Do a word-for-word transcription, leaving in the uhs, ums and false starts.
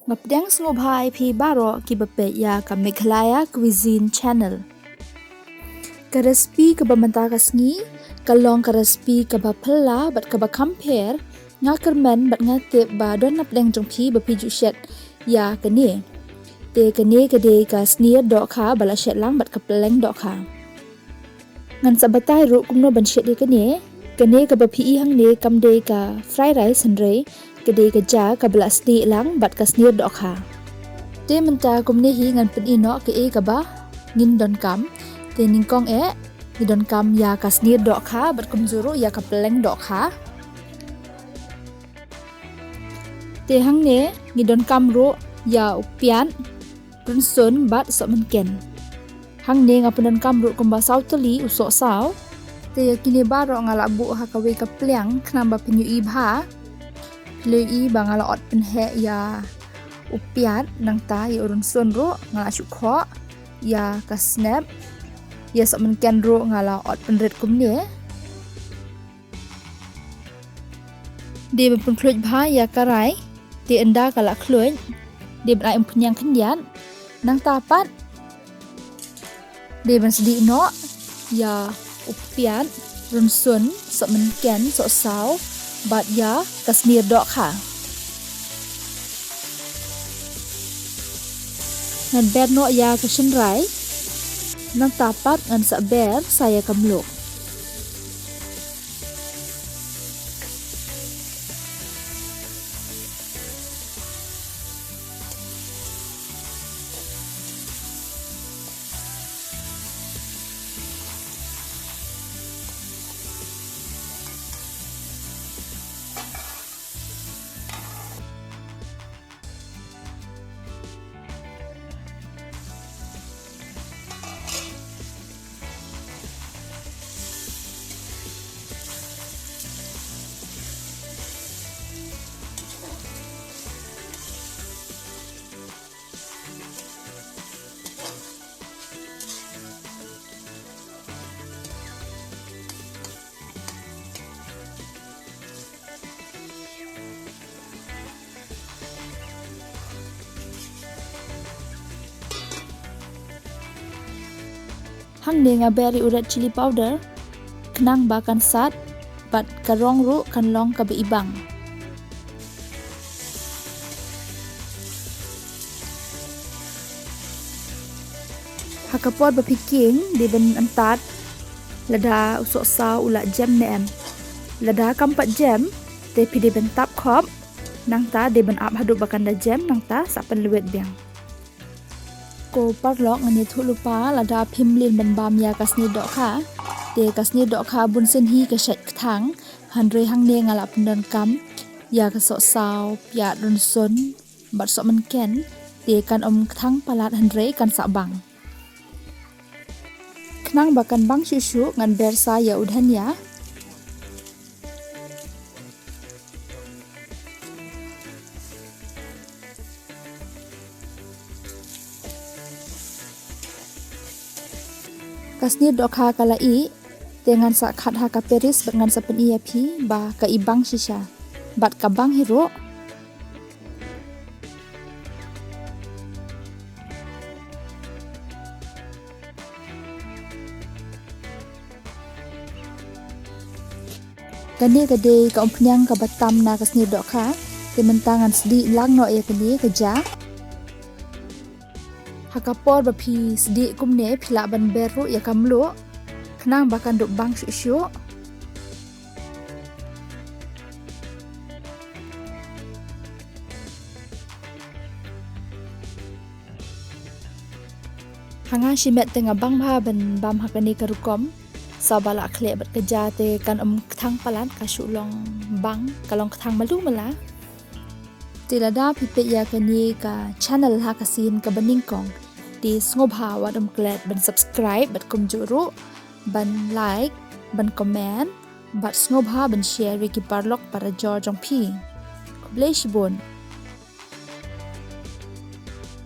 Nga pdiang sngewbha ïa phi baroh kiba peit ïa ka Meghalaya Cuisine Channel. Ka recipe kaba mynta ka sngi ka long ka recipe kaba phylla bad kaba kham pher. Nga kyrmen bad nga tip ba don na pdeng jong phi ba phi ju shet ïa kane. Te kane ka dei ka snier dohkha ba la shet lang bad ka pylleng dohkha. Ngan sa batai ruh kumno ban shet ïa kane. Kane kaba phi i hangne kam dei ka fried rice hynrei ka dei ka ja kaba la sdieh lang bad ka snier dohkha. Te mynta kumne hi ngan pyni noh kaei kaba ngin donkam. Te nyngkong eh ngi donkam ïa ka snier dohkha bad kumjuh ruh ïa ka pylleng dohkha. Te hangne ngi donkam ruh ïa u piat, rynsun bad sohmynken. Hangne nga pyndonkam ruh kumba saw tylli u sohsaw. Te ïa kine baroh nga la buh ha kawei ka pliang khnang ba phin ïohi bha. Phi la ïohi ba nga la ot pynheh ïa u piat nangta ïa u rynsun ruh nga la shu khoh ïa ka snep. Ïa sohmynken ruh nga la ot pynrit kumne. Dei ban pynkhluit bha ïa ka rai. Te ynda ka la khluit dei ban ai umphniang khyndiat. Nangta pat dei ban sdieh noh ïa u piat, rynsun, sohmynken, sohsaw bad ïa ka snier dohkha. Ngan ber noh ïa ka shynrai. Nangta pat ngan sa ber sa ïa ka mluh. Hangne nga ber ïa u red chilli powder khnang ba kan sat bad ka rong ruh kan long kaba ibang. Ha ka por ba phi king dei ban antad lada u sohsaw u la jem ne em. Lada kam pat jem te phi dei ban tap khop, nangta dei ban ap haduh ba kan da jem nangta sa pynlwet biang. Ko paralok, ngan ïathuh lypa, lada phim lin ban bam ïa ka snier dohkha, te ka snier dohkha bunsien hi ka shait kthang, hynrei hangne nga la pyndonkam ïa ka sohsaw, piat, rynsun bad sohmynken, te kan ym kthang palat hynrei kan sa bang. Khnang ba kan bang shuh shuh ngan ber sa ïa u dhania. Ka snier dohkha ka la ih, te ngan sa khat ha ka peris bad ngan sa pyni ïa phi ba ka ibang shisha bad ka bang hi ruh. Kane ka dei ka umphniang kaba tam na ka snier dohkha. Te mynta ngan sdieh lang noh ïa kane ka ja. Ha ka por ba phi sdieh kumne phi lah ban ber ruh ïa ka mluh khnang ba kan dup bang shuh shuh. Ha nga shimet te nga bang bha ban bam ha kane ka rukom. Sa ba la khleh bad ka ja te kan ym kthang palat, ka shu long bang, ka long kthang malu mala. Te lada phi peit ïa kane ka channel ha ka sien kaba nyngkong, te sngewbha wat ym klet ban subscribe bad kumjuh ruh ban like, ban comment bad sngewbha ban share ïa ki paralok parajor jong phi. Khublei shibun.